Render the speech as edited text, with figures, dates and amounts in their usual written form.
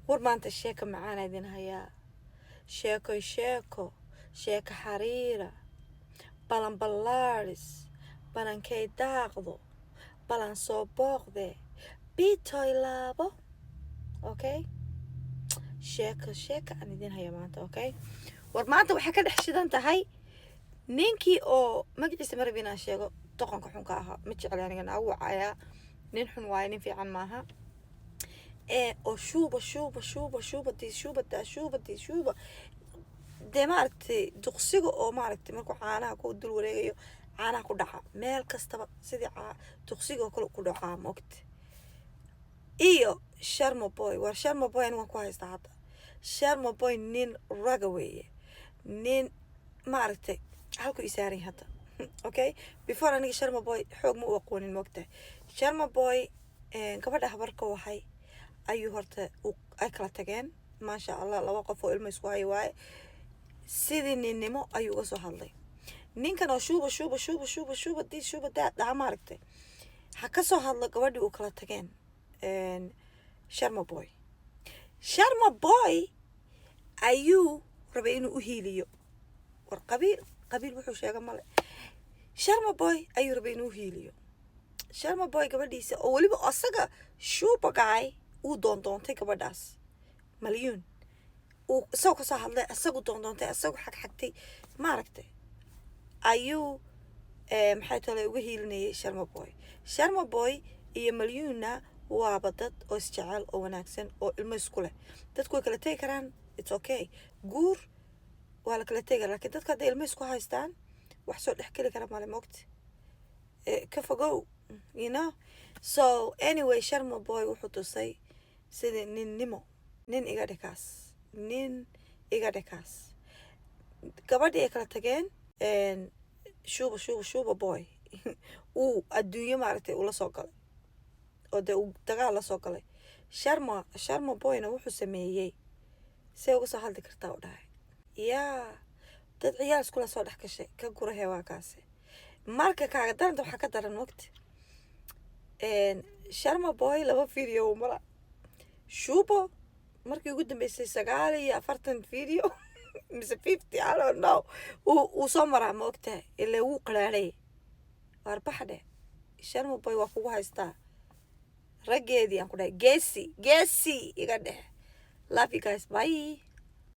War maanta sheeko macaan idin hayaa. Sheeko, sheeko, sheeko xariira, balanballaaris, banankay daaqdo, balan soo booqde, biitoy laabo. Okay, sheeko, sheeko aan idin haya maanta. Okay, war maanta waxay ka dhex shidan tahay ninkii oo magaciisa ma rabi inaan sheego, doqonka xunka ahaa. Ma jecli aniga naagu wacayaa. Nin xun waaye, nin fiican maaha. Ee oo shuuba, shuuba, shuuba, shuuba dii, shuuba daa, shuuba dii, shuuba dee. Maaragtay, duqsiga oo maaragtay markuu caanaha ku dul wareegayo, caanaha ku dhaca meel kastaba, sidii duqsiga oo kale ku dhacaa, maogta? Iyo Sharma Boy. War Sharma Boy aniga waan ku haystaa hadda. Sharma Boy nin raga weeye, nin maaragtay halkuu isaaran hadda. Okay, before aniga Sharma Boy xoog ma u aqoonin, maogtahay? Sharma Boy gabadha habarka wahay ayuu horta ay kala tageen. Maasha Allah, laba qof oo ilmo isku hayo waaye. Sidii ninnimo ayuu uga soo hadlay ninkan oo shuuba, shuuba, shuuba, shuuba, shuuba dii, shuuba daa dhaca. Maaragtay, ha ka soo hadlo gabadhii uu kala tageen Sharma Boy. Sharma Boy ayuu rabay inuu u hiiliyo. War qabiil, qabiil wuxuu sheega male. Sharma Boy ayuu rabay inuu u hiiliyo. Sharma Boy gabadhiisa oo weliba asaga shuuba guy uu doondoontay gabadhaas malyuun, uu isagoo kasoo hadlay, isagu doondoontay, isagu xagxagtay, maaragtay, ayuu maxay tole uga hiilinayay Sharma Boy. Sharma Boy iyo malyuunna waaba dad oo isjecel oo wanaagsan oo ilmo isku leh. Dadku way kala tegi karaan, it's okay, guur waa la kala tegi kara, lakiin dadka hadday ilmo isku haystaan, wax soo dhex geli kara male, moogta? Ka fogow. So anyway, Sharma Boy wuxuu tusay sidii ninnimo. Nin iga dhikaas, nin iga dhikaas. Gabadhii ay kala tageen, shuuba, shuuba, shuuba boy uu adduunyo maaragtay ula soo galay oo dee uu dagaal la soo galay. Sharma Boyna wuxuu sameeyey, see uga soo hadli kartaa, u dhahay. Yaa dad ciyaal iskula soo dhex gashay ka gurahee waa kaasi. Marka kaaga daranta waxaa ka daran, mogta, Sharma Boy laba video mara shuubo markii ugu dambeysay 49 video mise 50, I don't know, uu soo maraa, ma ogtahay? Ilaa wuu qaraadhay. Waarbaxdhe, Sharma Boy waa kugu haystaa raggeedii aan ku dhahay. Geesi, geesi iga dheh. Love you guys, bye.